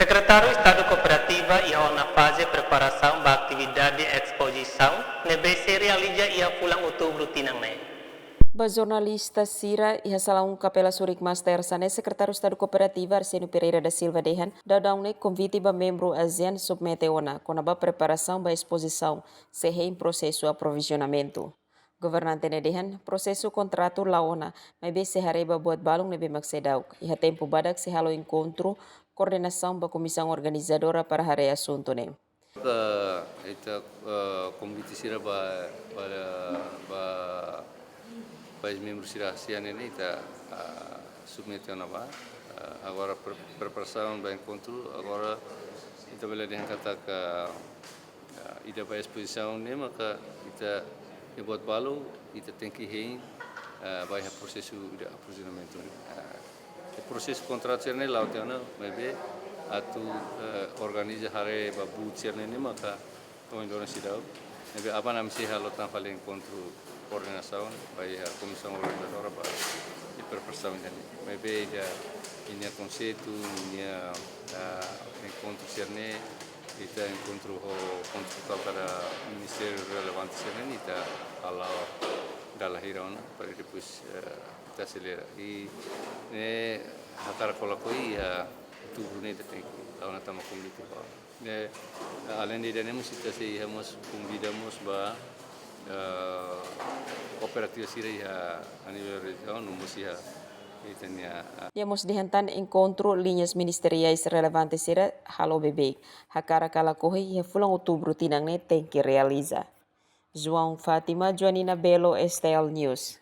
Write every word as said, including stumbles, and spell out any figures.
Sekretáriu Estadu Kooperativa iha ona faze preparasaun ba atividade espozisaun ne'ebé sei realiza iha fulan Outubru tinan ne'e. Ba jornalista sira iha salaun Kapela Surik Master Sané, Sekretáriu Estadu Kooperativa Arsénio Pereira da Silva dehan, daudaun ne'e konvite ba membru ASEAN submete ona kona-ba preparasaun ba espozisaun sei hein prosesu aprovizionamentu. Governante ne'e dehan, prosesu kontratu la'o ona, maibé sei haree ba buat balun ne'ebé mak seidauk. Iha tempu badak sei halo enkontru koordenasaun ba komisaun organizadora para haree asuntu ne'e. Ita, ita, eh, konvite sira ba, ba, ba, ba membru sira ASEAN ne'e ita, ah, submete ona ba. Ah, agora pre-, preparasaun ba enkontru, agora ita bele dehan katak, ah, ida ba espozisaun ne'e maka ita, ita buat balu, ita tenke hein, ah, ba iha prosesu ida aprovizionamentu. Ah, prosesu kontratu sira ne'e la'o tiha ona, maibé atu, eh, organiza haree ba buat sira ne'e maka to'o ohin loron seidauk. Maibé aban ami sei halo tan fali enkontru koordenasaun ba iha komisaun organizadora ba iha preparasaun ida-ne'e. Maibé ida, nia konseitu, nia, ah, enkontru sira ne'e, ita enkontru ho pontu fokál kada ministériu relevante sira ne'e, ita hala'o dala hira ona, para depois, eh, ita aselera. I ne'e hakarak koko iha Outubru ne'e ita tenke la'o ona tama konvite ba. Ne'e, além de ida-ne'e mós ita sei iha mós konvida mós ba, eh, kooperativa sira iha a nivel rejiaun, no mós iha ita-nia, ah, Nia mós dehan tan enkontru liñas ministeriais relevante sira halo beibeik. Hakarak koko iha fulan Outubru tinan ne'e tenke realiza. João Fátima, Joanina Belo, STL News.